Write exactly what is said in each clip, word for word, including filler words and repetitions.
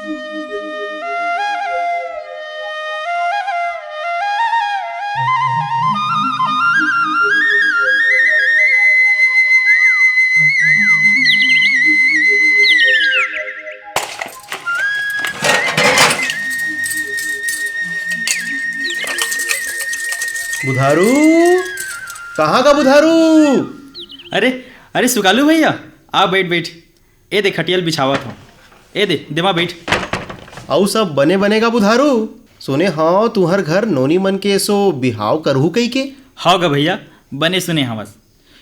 बुधारू, कहाँ का बुधारू? अरे, अरे सुकालू भैया, आ बैठ, बैठ। ए दे खटिया ल बिछावत हंव। ए दे, देमा बैठ। अउ सब बने बने गा बुधारू? सुने हंव तुंहर घर नोनी मन के एसो बिहाव करहू कहिके। हव गा भैया, बने सुने हवस।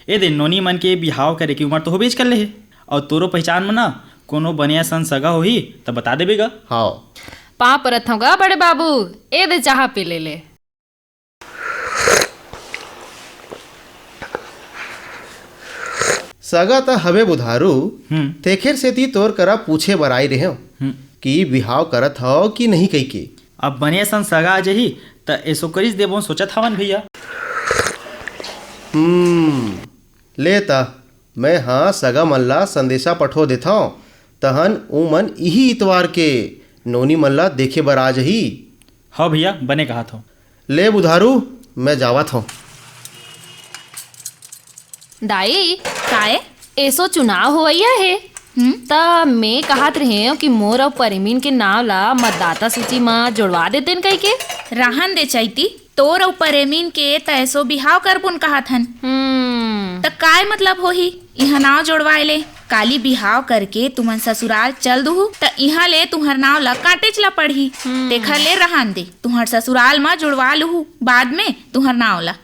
ए दे, नोनी मन के बिहाव करे के उमर तो होबेच कर ले हे। अउ तोरो पहिचान म ना कोनो बने असन सगा होही त बता देबे गा। हव। पाँव परत हंव गा बड़े बाबू, ए दे चाहा पी ले ले। सगा त हवे बुधारू, हम्म। तेखर सेती तोर करा पूछे बर आए रेहेंव हम्म। कि बिहाव करत हव कि नहीं कहिके। अब बने असन सगा आ जही, त एसो करिच देबो सोचत हवन भैया। हम्म, ले त, मैं हा सगा मन ला संदेशा पठो देथंव, तहन उमन इही इतवार के नोनी मन ला देखे बर आ जही। हव भैया, बने कहत हव। ले बुधारू, मैं जावत हंव। दाई, काय? एसो चुनाव होवइया हे। हम्म? त मैं कहत रहेंव कि मोर अउ परेमिन के नांव ला मतदाता सूची म जोड़वा देतेन कहिके। रहन दे चैती, तोर अउ परेमिन के त एसो बिहाव करबुन कहत हन। हम्म। त काय मतलब होही इहां नांव जोड़वाए ले? काली बिहाव करके तुमन ससुराल चल दुहू, त इहां ले तुंहर नांव ला काटेच ला पड़ही। हम्म। तेखर ले रहन दे, तुंहर ससुराल म जुड़वा लुहू, बाद में तुंहर नांव ला।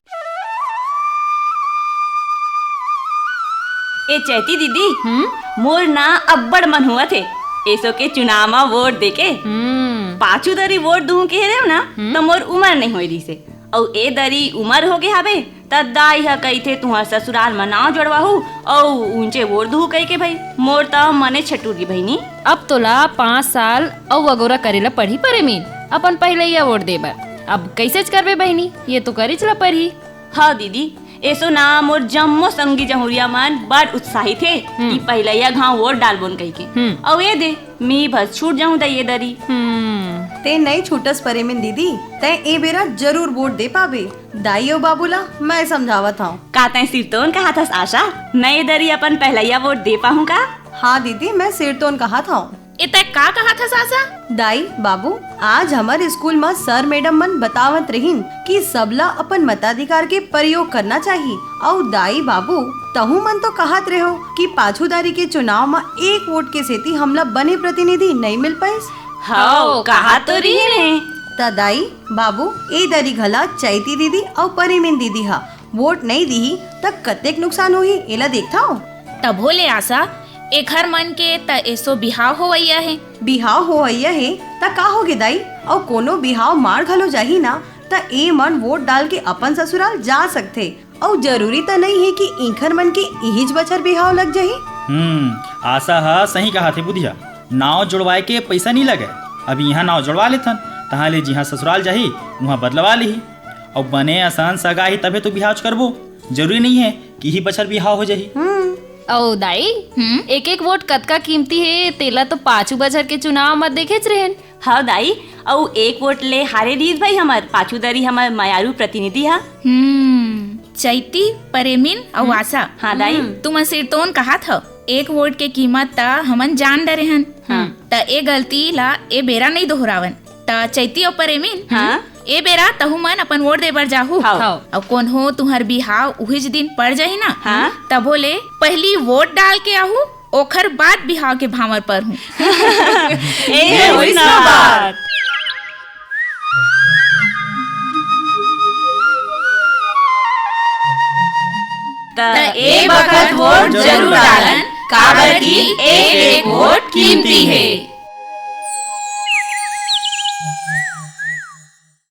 ए चैती दीदी, हम्म? मोर ना अब्बड़ मन होवत हे, एसो के चुनाव म वोट देके। हम्म। पाछू दरी वोट दूं कहे रेव ना, हम्म? त मोर उमर नइ होय रहिसे। अउ ए दरी उमर होगे हाबे, त दाई ह कहिथे, "तुंहर ससुराल म नांव जोड़वाहू अउ उंचे वोट दूहू," कहिके भई। मोर त मने छटुरी बहिनी। अब तोला पाँच साल अउ अगोरा करे ल पड़ही परेमिन, अपन पहिलइया वोट दे बर। अब कइसेच करबे बहिनी, ये तो करिच ल परही। हव दीदी, एसो ना मोर जम्मो संगी जहुरिया मन बड़ उत्साहित हे हम्म। कि पहिलइया घांव वोट डालबोन कहिके। हम्म। अउ ए दे, मी बस छूट जाहूं त ये दरी। हम्म। तें नइ छूटस परेमिन दीदी, तें ए बेरा जरूर वोट दे पाबे। दाई अउ बाबू ला मैं समझावत हंव। का तें सिरतोन कहत हस आशा? मैं ए दरी अपन पहिलइया वोट दे पाहूं का? हां दीदी, मैं सिरतोन कहत हंव। ए तें का कहत हस आशा? दाई, बाबू, आज हमर स्कूल म सर मैडम मन बतावत रहिन कि सबला अपन मताधिकार के प्रयोग करना चाही। अउ दाई, बाबू, तहू मन तो कहत रेहो कि पाछू दरी के चुनाव म एक वोट के सेती हमला बने प्रतिनिधि नइ मिल पाइस। हव, कहा तो रहिन हे। त दाई, बाबू, ए दरी घला चैती दीदी अउ परेमिन दीदी ह वोट नइ दिही, त कतेक नुकसान होही, एला देखथव। तभो ले आशा, एखर मन के त एसो बिहाव होवइया हे। बिहाव होवइया हे, त का होगे दाई? अउ कोनो बिहाव माड़ घलो जाही ना, त ए मन वोट डाल के अपन ससुराल जा सकथे। अउ जरूरी त नइ हे कि इंखर मन के इहीच बछर बिहाव लग जाही। हम्म, आशा ह सही कहत हे बुधिया। नांव जोड़वाए के पइसा नइ लगय। अभी इहां नांव जोड़वा लेथन, तहां ले जिहां ससुराल जाही, उहां बदलवा लिही। अउ बने असन सगा ही तभे तो बिहाव करबो। जरूरी नइ हे कि इही बछर बिहाव हो जाही। हम्म। अउ दाई, हम्म? एक एक वोट कतका कीमती हे, तेला तो पाछू बछर के चुनाव म देखेच रहेन। हव दाई, अउ एक वोट ले हारे रहिस भई हमर पाछू दरी हमर मयारू प्रतिनिधि ह। हम्म, चैती, परेमिन अउ हम्म। आशा। हां दाई। हम्म। तुमन सिरतोन कहत हव, एक वोट के कीमत त हमन जान डरे हन। हां। त ए गलती ला ए बेरा नइ दोहरावन। त चैती अउ परेमिन, हां। ए बेरा तहू मन अपन वोट दे बर जाहू। हव। हव। अउ कोनो तुंहर बिहाव उहीच दिन पड़ जाही ना, हां। तभो ले पहिली वोट डाल के आहू, ओखर बाद बिहाव के भांवर परहू। ए होइस ना बात। त ए बखत वोट जरूर डालन, काबर कि एक एक वोट कीमती हे।